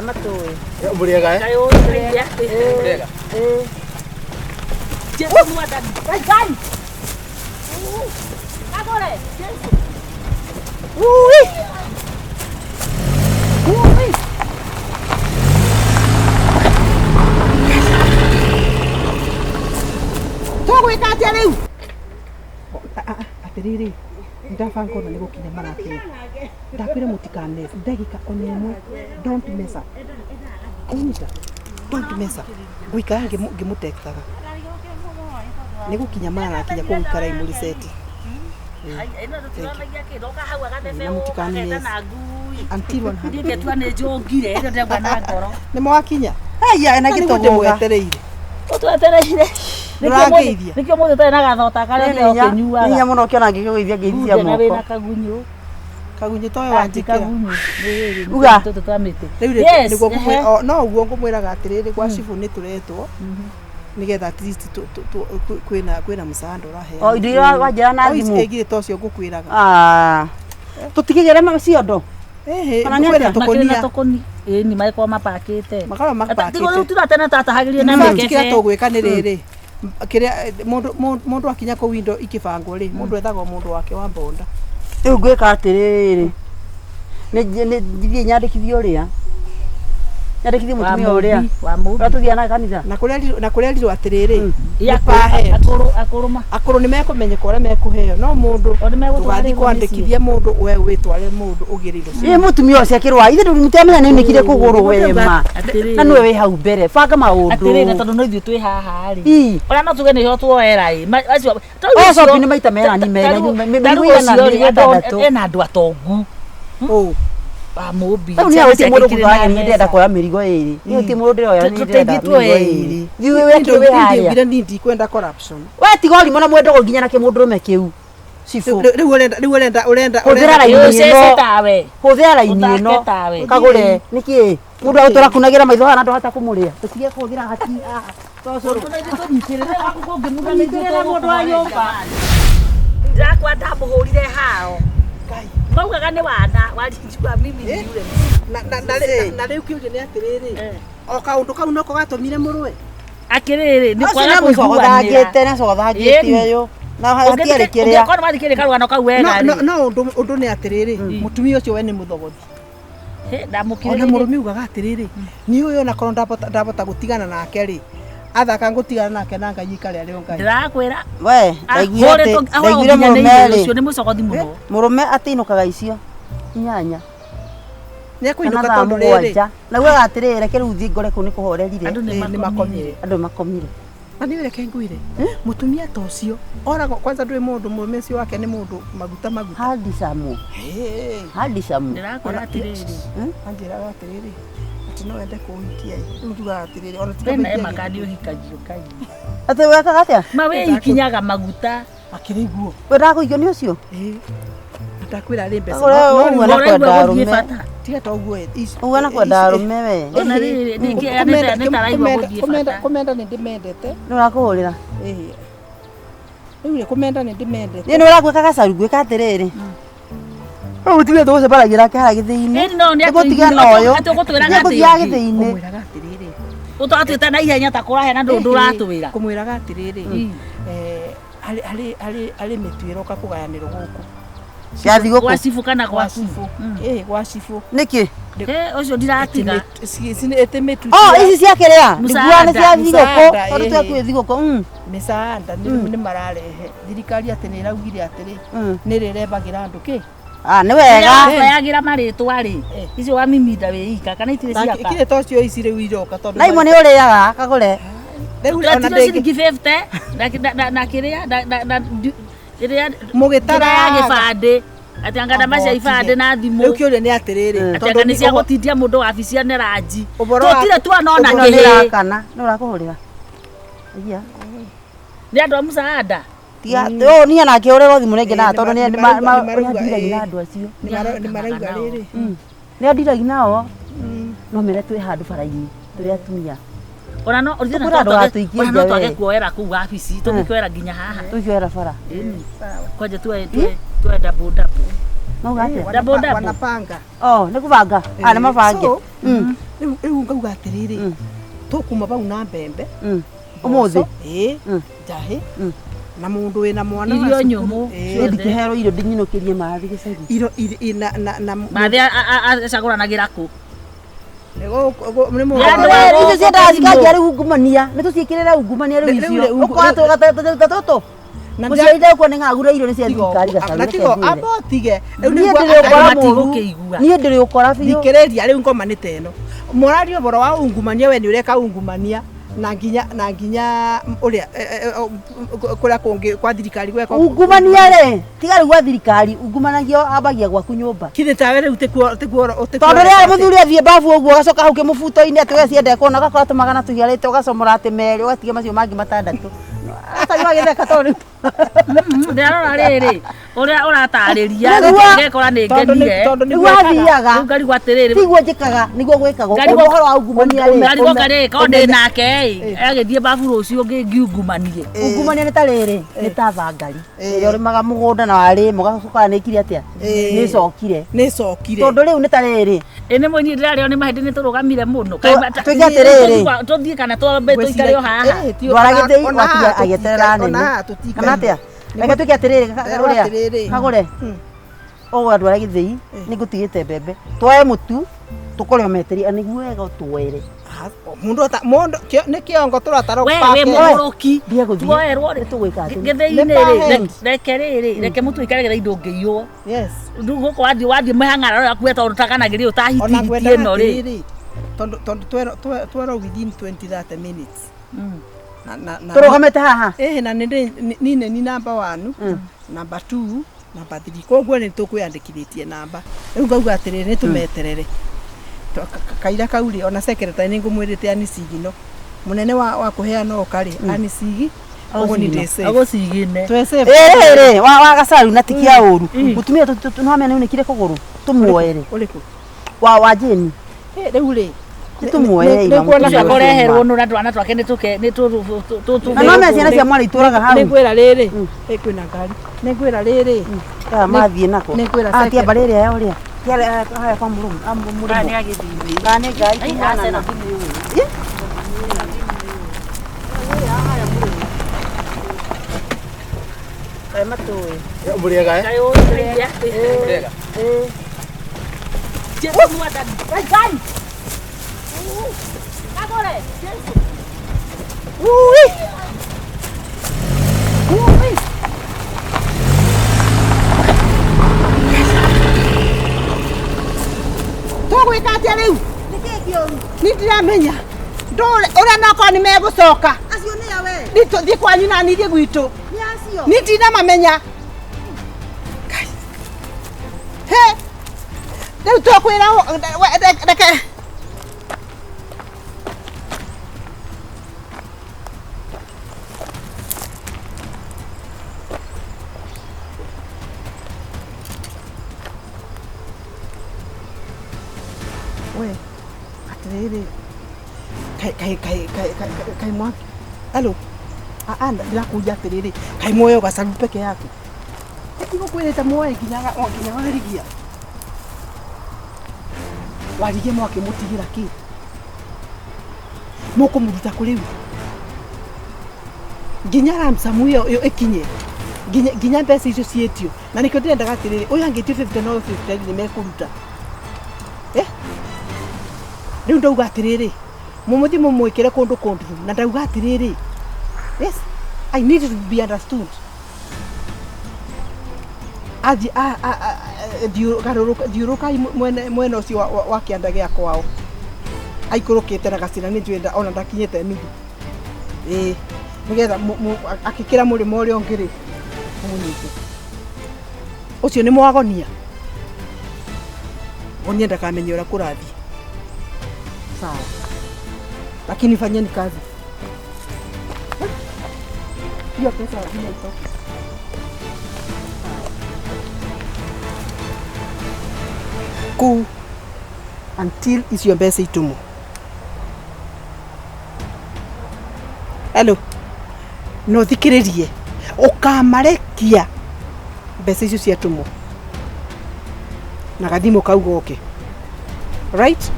matũĩ. Mũrĩega eh? Kaĩ ũĩ atĩ? Mũrĩega. Ĩĩ. Jesu mwathani. Ngai Ngai. Kagore. Jesu. Ui! Ui! Tũgwĩka atĩa rĩu? Atĩrĩrĩ, ndabanga ona nĩ gũkinya marakinya. Ndakwĩra mũtikane ndagĩka ona ĩmwe. Don't mess up. Ũnyita? Don't mess up. Ngũikara ngĩmũtektaga. Nĩ gũkinya marakinya kũu ikarai mũrĩ seti. Ĩno tũtiranagia kĩ ndoka hau agathece Na mũtikane ũgaketa mess. na ngui. Until 100. Ndingĩtua nĩ njũngire ĩno ndĩraigua na ngoro. Nĩ mwakinya? Haya, na Na nĩguo gĩtũgũga. ndĩmwetereire. Ũtwetereire. Ndũrangeithia. Nĩkĩo mũthĩ ũtarĩ na gathota karĩa Nĩ hinya ũkĩnyuaga. nĩ hinya mũno ũkĩona ngĩkũgeithia ngeithi cia Kunde na wĩna moko. kagunyũ. Kagunyũ toyo Ati wanjĩkĩra. kagunyũ. Nĩ Uga. tũtũ twa mĩtĩ. Rĩu rĩ, Yes, nĩguo ngũmwĩ- ehe. o, no ũguo ngũmwĩraga atĩrĩrĩ gwa cibũ nĩ tũretwo nĩgetha at least kwĩna msaada ũraheana. O indo iria wanjĩra na O ici thimũ. ĩngĩ ta ũcio ngũkwĩraga. Ah. Tũtikĩgere ciondo. Ĩhĩ, Kana nĩ kwĩna atĩa? Makĩrĩ na tũkũnia. tũkũni. Ĩni magĩkorwo mapakĩte. Makoragwo Tigo rĩu mapakĩte. tura tene tatahagĩria na In fact, kĩrĩa mĩkebe. tũgwĩka nĩ rĩrĩ kĩrĩa mũndũ akinya kũu indo ikĩbangwo rĩ mũndũ ethaga o mũndũ wake wa mbonda. Rĩu ngwĩka atĩrĩrĩ. Nĩ thiĩ nyandĩkithie ũrĩa. Nyandĩkithie Wa mũtumia ũrĩa. mũmbi, wa mũmbi. Ũrĩa tũthiaga nake kanitha. Na kũrĩa na kũrerirwo atĩrĩrĩ Ĩ, nĩ per head. akũrũ akũrũ ma. Akũrũ nĩ mekũmenyeka ũrĩa mekũheo no mũndũ O nĩ megũtwarĩrwo ndũgathiĩ mĩciĩ. kwandĩkithia mũndũ we wĩtware mũndũ ũgĩre indo Ĩ mũtumia ũcio akĩrwara. Ithe mũtiramenya nĩ nĩkire kũgũrũ we ma. Atĩrĩrĩ. Na nĩwe wĩ hau mbere. Banga maũndũ. Atĩrĩrĩ na tondũ no ithuĩ twĩ haha rĩ. Ii. Ona no tuge nĩho tuoera ĩ. Acio O shopping nĩ maita merani mena mĩrigo igana mĩrigo ĩtandatũ. ena andũ atongu Ũ. wa mũmbi. Rĩu niĩ gũtirĩ mũndũ ngũtwara niĩ ndĩrenda kuoya mĩrigo ĩrĩ. Niĩ gũtirĩ mũndũ ndĩroya niĩ ndĩrenda Tũteithie mĩrigo tuoe ĩrĩ. Thiĩ wĩ wĩ harĩa. Ndingiugire niĩ ndikwenda corruption. We tiga ũrimũ na mwendo nginya na kĩmũndũrũme kĩu. Cibũ. Rĩu ũrenda rĩu ũrenda ũrenda Hũthĩra raini Ũcece ĩno. tawe. Hũthĩra raini Ũthake ĩno. tawe. Kagũre. Nĩkĩ? Mũndũ agũtũra kunagĩra maitho haha na ndũhota kũmũrĩa. Tũtige kũhũthĩra hati haha. Tũnyitĩrĩre mũndũ wa nyũmba. Ndakwa ndamũhũrire hao. Maugaga nĩ wana warinjua mimi ni yule. Na rĩu kĩũria nĩ atĩrĩrĩ o kaũndũ kau noko gatũmire mũrũe. Akĩrĩrĩ nĩ Ũcio kwaga nĩ kũiguanĩra. mũcogothangĩte nĩ acogothangĩte Ĩni. ũyũ. Na hatiarĩ kĩrĩa. Ũngĩkorwo wathikĩrĩria karũgano kau wega No rĩ. no ũndũ nĩ atĩrĩrĩ mũtumia ũcio we nĩ mũthogothi. Hĩ, Ona ndamũkirĩrĩirie. mũrũme ugaga atĩrĩrĩ niĩ ũyũ onakorwo ndabota gũtigana nake rĩ athaka ngũtigana nake na Ngai ikare arĩ o Ngai. Ndĩrakwĩra We, ndaiguire atĩ ndaiguire mũrũme ũcio rĩ. nĩ mũcogothi mũno. Mũrũme atĩinũkaga icio inyanya. Nĩ Kana ekũinũka thaa tondũ rĩrĩ mũgwanja. Na ugaga atĩrĩrĩ reke rĩu thiĩ ngore kũu nĩ kũhorerire. Andũ ĩ, nĩ makomire. Andũ makomire. Na nĩ reke ngwĩre mũtumia ta ũcio oragwo kwanza ndũĩ mũndũ mũrũme ũcio wake nĩ mũndũ maguta maguta. Handicamu. Hĩ. Handicamu. Ndĩrakwĩra atĩrĩrĩ. Anjĩraga atĩrĩrĩ atĩ no ende kũhikia ĩ rĩu njugaga atĩrĩrĩ ona tiga Wena maingĩ ema kandi ũhikagio kai. Atĩ wekaga atĩa? Ma wĩikinyaga maguta. akĩrĩ guo Wendaga kũhikio nĩ ũcio? ĩ ndakwĩra arĩ mbeca Ũguo No- no ũguo rĩu- na Ũraigua kwenda gũthiĩ arũme. bata. tiga ta ũguo ĩ, ici- Ũguo na ici- kwenda arũme we. Ona rĩrĩ ningĩ Kũmenda- nĩ taraigua kũmenda- gũthiĩ kũmenda- bata. kũmenda nĩ ndĩmendete Nĩ ũrakũhũrĩra. ĩ rĩu rĩ kũmenda nĩ ndĩmendete Niĩ nĩ ũragwĩka gacaru ngwĩka atĩrĩrĩ. Rĩu mũtumia tũgũcemanagia nake harĩa gĩthĩi-inĩ. Ĩni no nĩ Nĩngũtigana na ũyũ. atĩ ũgũtwĩraga Nĩngũthiaga atĩ gĩthĩi-inĩ. kũmwĩraga atĩrĩrĩ ũtwatwĩta na ihenya ta kũraheana ndũ ndũratwĩra. kũmwĩraga atĩrĩrĩ eh, harĩ mĩtu ĩroka kũgayanĩrwo gũkũ Ya Gwa thigũkũ. cibũ kana gwa gwaku. cibũ ĩ gwa cibũ Nĩkĩ? Ĩ ũcio ndiratiga. ĩtĩ mĩtu Oh, ici cia kĩrĩa? Msaada. Ndigua nĩ cia thigũkũ. Msaada, Tondũ ĩhĩ. twĩ thigũkũ. Mĩcaanda nĩ mararehe thirikari atĩ nĩ ĩraugire atĩrĩ nĩ rĩrembagĩra andũ kĩ Ah, nĩ wega. Wayagĩra marĩtwa rĩ. Icio wa mimida wĩ ika kana itirĩ ciaka. kĩrĩ ta ũcio ici rĩu iroka tondũ Na imwe nĩ ũrĩaga kagũre. rĩu ona Tũratirio ndĩngĩ ciringi 50 na kĩrĩa na ĩrĩa Mũgĩtara- njĩra ya gĩbandĩ atĩ anga namba cia ibandĩ na thimũ rĩu kĩũria nĩ atĩrĩrĩ atĩ anga nĩ cia gũtindia mũndũ wabici ya neranji Ũhoro wa- tũtirĩ tuonona Ĩno nĩ kĩhĩ ĩrakana. Nĩ ũrakũhũrĩra. Iya. nĩ andũ a msaada Tiga, ũyũ niĩ nake ũrĩrwo thimũ rĩngĩ na Ĩĩ, tondũ nĩ nĩ nĩ marauga, andiragia ĩĩ. na andũ acio. nĩ marauga rĩrĩ Nĩ andiragia nao. No mere twĩ handũ bara-inĩ tũrĩ atumia. ona no Tũkwĩra andũ gatũikie ona no nja twage we. kuoera kũu wabici tũngĩkĩoera nginya haha Tũikĩoera bara. Ĩni. kwanja tuoe tuoe double double Mauga atĩa? Double, double. Wanapanga Oh, nĩ kũbanga. Ah, nĩ mabange. So, Rĩu ngauga atĩrĩrĩ, tũkuma bau na mbembe, Ũmũthĩ? mboco, ĩĩ, njahĩ, na mũndũ wĩna mwana wa Irio cukuru. nyũmũ. Ĩĩ. Niĩ ndikĩherwo irio ndinyinũkĩrie mathi gĩcagi. Irio na Mathĩ acagũranagĩra kũ? Nĩ nĩ mũndũ Andũ Atĩrĩrĩ, a icio gũkũ ciendaga kĩrimũ. cikanjia rĩu ungumania. Nĩ tũciĩkĩrĩre ungumania rĩu Rĩu icio. rĩ, Ũkora tũgatũ tũtũ. Na Mũciari ndekuo nĩ ng'agura irio nĩ cia tiga thirikari ũguo. gacaũ. Na Reke tiga ngwĩre. amba ũtige. Rĩu Niĩ nĩguo ndĩrĩ ũkora andũ mũru. matigũkĩigua. Niĩ ndĩrĩ ũkora biũ. Thikĩrĩria rĩu ngoma nĩ ta ĩno. Mũraria ũhoro wa ungumania, we nĩ ũreka ungumania na nginya ũrĩa kũrĩa kũngĩ kwa thirikari gweka. Ungumania rĩ, tiga rĩu gwa thirikari, ungumanagia ambagia gwaku nyũmba. Kithi tawe rĩu tikuo. Tondũ rĩrĩa mũthuri athiĩ mbabu ũguo ũgacoka hau kĩmũbuto-inĩ atĩ we ciende kuona ũgakora tũmagana tũhiarĩte ũgacomora atĩ merĩ ũgatiga macio mangĩ matandatũ. Atarĩ wagĩtheka tondũ rĩu Ndĩrarora rĩrĩ ũrĩa ũratarĩria Nĩguo- ngekora nĩ ngenire. Tondũ nĩguo athiaga. Rĩu ngarigwo atĩrĩrĩ, Tiguo njĩkaga, nĩguo gwĩkagwo. Ngarigwo- Ũhoro wa ungumania rĩ, ngarigwo karĩ korwo ndĩ nake ĩ, agĩthiĩ babu rũciũ ngiungumanie. Ungumania nĩ ta rĩrĩ, nĩ ta thangari ĩrĩa ũrĩmaga mũgũnda na warĩma ũgacoka nĩ ĩkire atĩa, nĩ ĩcokire. Nĩ cokire. Tondũ rĩu nĩ ta rĩrĩ, Ĩ nĩ mũnyi ndĩrarĩo nĩ mahĩndĩ nĩ tũrũgamire mũno. Twĩke atĩrĩrĩ. Tũthiĩ kana twambe tũikare o haha. Ndwara gĩthĩi watiga agĩeterera nene kana atĩa? Reke twĩke atĩrĩrĩ, Nderwo kagũre atĩrĩrĩ. kagũre ũgũra ndwara gĩthĩi, nĩ ngũtigĩte mbembe, twoe mũtu tũkore o meteria nĩguo wega ũtwere. Mundu ata mundu nĩ kĩongo tũratara. We wĩ mũgũrũki. Ndiye gũthiĩ. Tuoerwo rĩ. Nĩ tũgwĩka atĩ Gĩthĩi-inĩ Nĩ rĩ, parent. reke rĩrĩ, reke mũtu ũikare getha indo ũngĩiywo. Yes. Rĩu gũkũ wathiĩ mĩhang'ara yaku tondũ takanagĩrĩ Ona ũtahitihiti ngwendaga ĩno rĩ. atĩrĩrĩ, tondũ twerwo within 20 30 minutes na tũrũgamĩte haha. Ĩhĩ, na nĩ nĩ ni namba 1, namba 2, namba 3, koguo nĩ tũkwĩandĩkithĩtie namba. Rĩu ngauga atĩrĩrĩ, nĩ tũmeterere. Kaira kau rĩ, ona secretary nĩ ngũmwĩrĩte anicigino mũnene wa kũheana oka rĩ anicigi, ũguo nĩ ndĩ safe. Agũcigine. Twĩ safe. Ĩrĩ wa gacaru na tikia ũru mũtumia no amenya nĩ unĩkire kũgũrũ tũmuoere. Ũrĩkũ? Wa Jane. Eh, rĩu rĩ Nĩ tũmuoere ima nĩ kuona mũtumia Ũcio ũcio. kũreherwo nũ na twana twake nĩ tũke nĩ tũ Na no menya ciana cia mwarĩ itũraga hau. Nĩ ngwĩra rĩrĩ, ĩ kwĩna ngari, nĩ ngwĩra rĩrĩ. Aya mathiĩ nako. Nĩ ngwĩra Ah, tia secretary. mbarĩ ĩrĩa ya ũrĩa. Tia haya kwa mũrũmu. Ah, mũrũmu. Kana nĩ ngari kumana na. Ĩ? Kaĩ matũĩ. Mũrĩega eh? Kaĩ ũrĩa. Mũrĩega. Jesu mwathani. Ngai. Kagore. Jesu. Ui! Ui! Tũgwĩka atĩa rĩu? Nĩ ndiramenya ndũre ũrĩa nokorwo nĩ megũcoka. Acio nĩ a we. Nĩ tũthiĩ kwanyu na niĩ thiĩ gwitũ. Nĩ acio. Nĩ ndinamamenya. Ngai. He, rĩu tũkwĩra reke. We atĩrĩrĩ, kai kai kai kai kai kai mwaki. Alo, ah, ndĩrakũria atĩrĩrĩ, kai muoyo gacaru peke yake ĩtigũkwĩrĩte muoe nginya o nginya warigia warigie mwakĩmũtigĩra kĩ mũkũmũruta kũ rĩu nginya ramsamu ĩyo ĩkinye nginya mbeca icio ciĩtio, na nĩkĩo ndĩrendaga atĩrĩrĩ, ũyũ angĩtio 50 no 50 nĩ mekũruta, eh. Rĩu ndauga atĩrĩrĩ, mũmũthiĩ mũmwĩkĩre kũndũ kũnduru, na ndauga atĩrĩrĩ, yes, I need to be understood. Athiĩ thiũrũkai mwena ũcio wa kĩanda gĩa kwao aikũrũkĩte na gacĩra, nĩ njũĩ ona ndakinyĩte nuthu, ĩĩ, nĩgetha akĩkĩra mũrĩmo ũrĩa ũngĩ rĩ, mũmũnyite ũcio nĩ mwagonia gonia ndakamenye ũrĩa kũrathiĩ. Sawa, lakini fanyeni kazi. Hiyo pesa lazima itoke kuu until icio mbeca itumwo. Hello, no thikĩrĩrie, ũkamarekia mbeca icio ciatũmwo na gathimũ kau goke, right?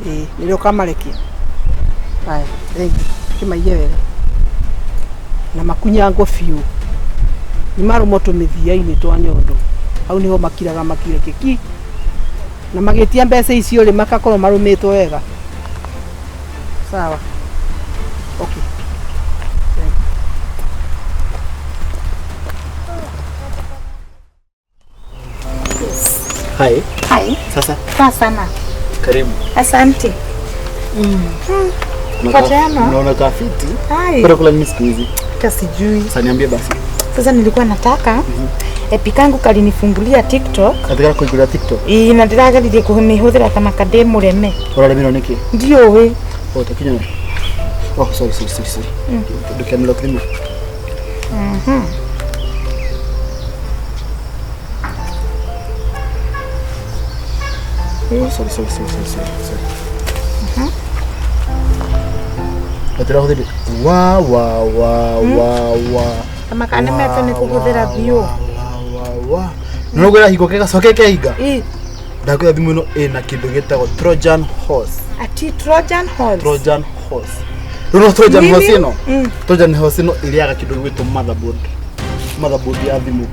Ĩĩ, nĩrĩo ũkamarekia. Haya, thengi, kĩmaige wega. Na makunyangwo biũ. Nĩ marũmwo tũmĩthia-inĩ twa nyondo. Hau nĩho makiraga makire kĩki. Na magĩtia mbeca icio rĩ, makakorwo marũmĩtwo wega. Sawa. Okay. Thank you. Hi. Hai, Sasa poa sana. karibu. Asante. Poteana. Unaona kafiti? Hai. Bado kula nini siku hizi? Hata sijui. Sasa niambie basi. Sasa nilikuwa nataka epikangu kalinifungulia TikTok. Katika kuingia TikTok. Ii na ndĩrageririe kũmĩhũthĩra ta makadĩ mũreme. Ũraremirwo nĩkĩ? Ndiũĩ. Oh, takinya. Oh, sorry, sorry, sorry, sorry. Ndukianĩrwo thimũ. Oh, sorry, sorry, sorry, sorry, sorry, sorry. Atirahũthĩri wa wa wa wa wa. Kama kana mete nĩ kũhũthĩra biũ. Wa wa wa. Nĩ ũgwĩra hingo kĩgacoke kehinga. Ii, Ndakwĩra thimũ ĩno ĩna kĩndũ gĩtagwo Trojan horse. ati Trojan horse. Trojan horse. Rĩu no Trojan Nini? horse ĩno. Mm. Trojan horse ĩno ĩrĩaga kĩndũ gĩgwĩtwo motherboard. Motherboard ya thimũ.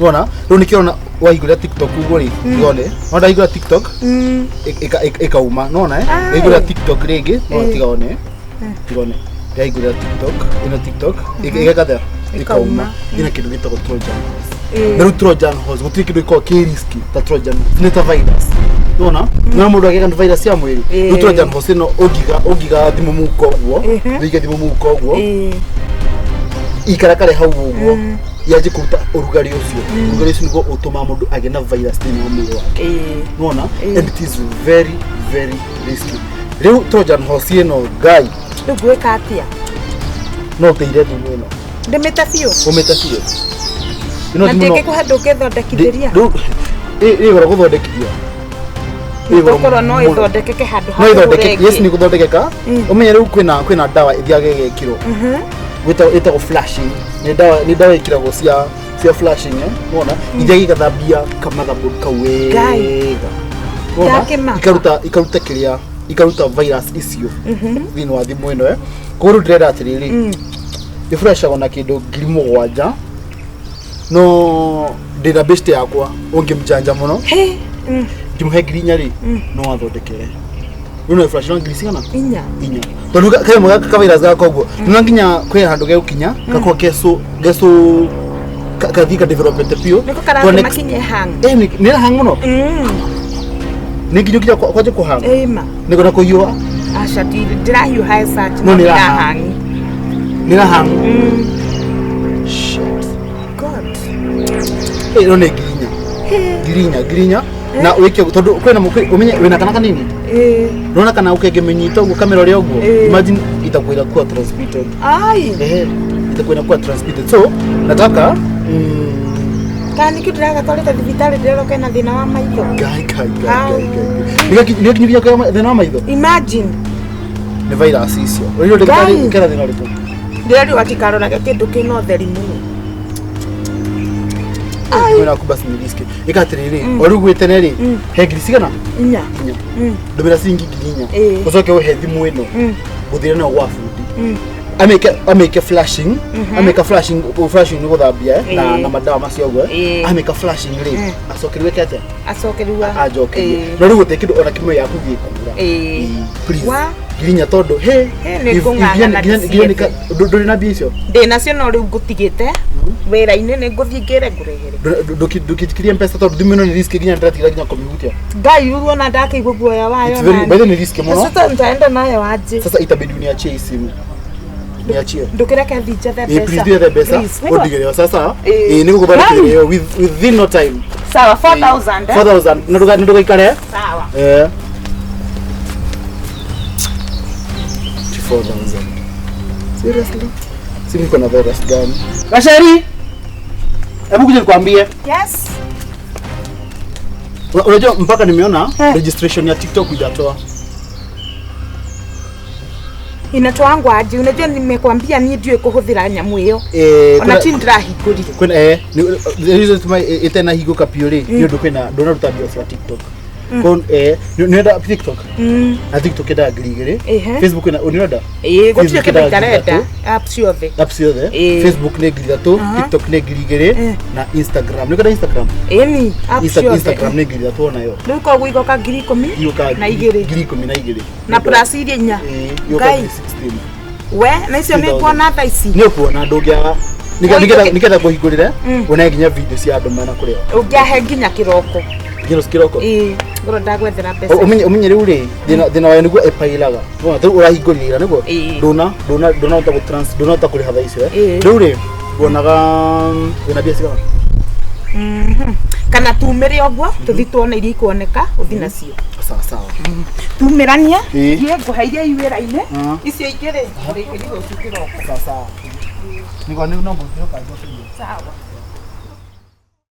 Nĩwona? Rĩu nĩkĩo ũrona wahingũra TikTok ũguo rĩ, tiga one. Wona ndahingũra TikTok ĩkauma, nĩwona eh? Ai. Ndahingũra TikTok rĩngĩ, no tiga one. Tiga one. Ndahingũra TikTok, ĩno TikTok, ĩgeka atĩa? Ĩkauma. Ĩna kĩndũ gĩtagwo Trojan horse. Na rĩu Trojan horse gũtirĩ kĩndũ gĩkoragwo kĩ risky ta Trojan horse. Nĩ ta virus. Nĩwona? Nĩwona mũndũ agĩaga nĩ virus ya mwĩrĩ. Rĩu Trojan horse ĩno ũngiga thimũ mũhuko ũguo, ũige thimũ mũhuko ũguo, ikarakare hau ũguo, yanjie kũruta ũrugarĩ ũcio. Ũrugarĩ ũcio nĩguo ũtũmaga mũndũ agĩe na virus thĩinĩ wa mwĩrĩ wake. Nĩwona? And it is very very risky. Rĩu Trojan horse ĩno Ngai Rĩu ngwĩka atĩa? no ũteire thimũ ĩno. Ndĩmĩte biũ. Ũmĩte biũ. Ĩno Na thimũ no ndĩngĩkũhe ndũngĩthondekithĩria. Rĩu ĩ goro gũthondekithia. Ĩ goro Tokorwo no mũno. ĩthondekeke handũ ha No ĩthondeke, kũgũra yes ĩngĩ. nĩ gũthondekeka. Ũmenye rĩu kwĩna ndawa ĩthiaga ĩgekĩrwo. Ĩtagwo flashing. Nĩ ndawa ĩkĩragwo cia flashing eh. Nĩwona? Ithiaga ĩgathambia kamotherboard kau wega. Nĩwona? Ndakĩmaka. Ikaruta kĩrĩa ikaruta virus icio thĩinĩ wa thimũ ĩno eh. Koguo rĩu ndĩrenda atĩrĩrĩ, ĩfreshagwo na kĩndũ 7,000 no ndĩna best yakwa ũngĩmjanja mũno Hĩ, ngĩmũhe 4,000 rĩ no athondekere. Rĩu no ĩfresh no ngiri cigana? Inya. Inya. Tondũ karĩmwe gaka kavirus gaka ũguo no nginya kwĩ handũ gegũkinya gakorwo keco geco kathiĩ ka development biũ. Nĩko karatũma kinye hang. Eh, nĩ hang mũno, nĩ nginya ũkinya kwanja kũhang Ĩma. nĩ na kũhiũha. Aca ndĩrahiũha as such, No no nĩ ndĩrahang. Nĩ hang. Shit. God. Ĩno nĩ 4,000 4,000 4,000 na wĩke tondũ kwĩna ũmenye wĩna kana kanini. Ĩĩ. Unaona kana ukengĩmĩnyita ũguo kamera ũrĩa ũguo, Eh. imagine itakuwa inakuwa transmitted. Ai. Ehe, itakuwa inakuwa transmitted, so nataka Kana nĩkĩo ndĩragatwarĩte thibitarĩ ndĩrerwo kena thĩna wa maitho. Ngai ngai ngai ngai ngai nĩgakinyithia thĩna wa maitho. Imagine. Nĩ virus icio ũrĩo ndagĩtarĩ Ngai. kena thĩna ũrĩkũ? Ndĩrerirwo atikarorage kĩndũ kĩna ũtheri mũno. Thimũ yaku basi nĩ risky. Ĩka atĩrĩrĩ, o rĩu gwĩtene rĩ, he ngiri cigana? Inya. Inya. Ndũmĩra ciringi 4,000 ũcoke ũhe thimũ ĩno gũthire nayo gwa bundi amĩke flashing, amĩka flashing. Flashing nĩ gũthambia eh, na madawa macio ũguo eh. Ĩĩ. Amĩka flashing rĩ, acoke rĩu ĩke atĩa? Acoke rĩu Anjokerie. Ĩĩ. No rĩu gũtirĩ kĩndũ ona kĩmwe yaku gĩkũra. Ĩĩ. Please. Wa? 4,000 tondũ he He, nĩ ngũng'ang'ana nginya ndiciethe. ndũrĩ na mbia icio. Ndĩ nacio no rĩu ngũtigĩte wĩra-inĩ, nĩ ngũthiĩ ngĩre ngũrehere. Ndũkĩtikirie mpesa tondũ thimũ ĩno nĩ risk, nginya ndĩratigira nginya kũmĩhutia. Ngai rĩu ona ndakĩigua guoya wayo. It's very, by the way, ni risk mũno. Sasa nitaenda nayo aje? Sasa itabidi uniachie hii simu, niachie. Ndũkĩreke thiĩ njethe Eh, mbeca. please ndiethe mbeca. Please, nĩguo? Ũndigĩre sasa. Eh. Ĩĩ, nĩgũgũthondekera ĩyo within no time. Sawa, 4000 eh? 4000 na ndũgaikare. Sawa. Eh. 4000. Seriously? Si niko na virus gani? Gasheri! Hebu kuja nikwambie. Yes. Unajua mpaka nimeona Eh. registration ya TikTok hujatoa. Inatoangwa aje? Unajua nimekwambia niĩ ndiũĩ kũhũthĩra nyamũ ĩyo. Eh, Ona ti ndĩrahingũrire. Kwĩna eh the reason tuma ĩtena hingũka biũ rĩ, nĩ ũndũ kwĩna ndũnaruta mbia cia TikTok. Nĩũrenda TikTok? Na TikTok ĩndaga 2000. Ehe. Facebook ĩna nĩũrenda? Ĩĩ, gũtirĩ Facebook kĩndũ ĩndaga itarenda. 3,000. App ciothe. Apps ciothe. Ĩĩ. Facebook nĩ 3,000, TikTok nĩ 2,000 na Instagram. Nĩũkwenda Instagram? Ĩni, app ciothe. Instagram nĩ 3,000 onayo. Rĩu koguo igoka 10,000 Igoka na igĩrĩ. 12,000. Na plus iria inya. Ĩĩ, igoka Ngai. 16. We, na icio nĩ nguona thaa ici. Nĩ ũkuona ndũngĩaga. Nĩgetha ngũhingũrĩre wone nginya video cia andũ mena kũrĩa. Ũngĩahe nginya kĩroko. Nginya kĩroko. Ĩĩ, ngorwo ndagwethera mbeca. Ũmenye rĩu rĩ thĩna wayo nĩguo ĩpailaga. Wona rĩu ũrahingũrire ira nĩguo Ĩĩ. ndũna ndũna ndũnahota gũ trans ndũnahota kũrĩha thaa icio. Ĩĩ. Rĩu rĩ wonaga wĩna mbia cigana? Kana tumĩre ũguo, tũthi tuone iria ikuoneka, ũthi nacio. Sawa sawa. Tumĩranie, Ĩĩ. thiĩ ngũhe iria i wĩra-inĩ, Ah. icio ingĩ rĩ, ũrĩkĩri rũciũ kĩroko. Sawa sawa. Nĩguo nĩ no ngũthĩrũka. Sawa.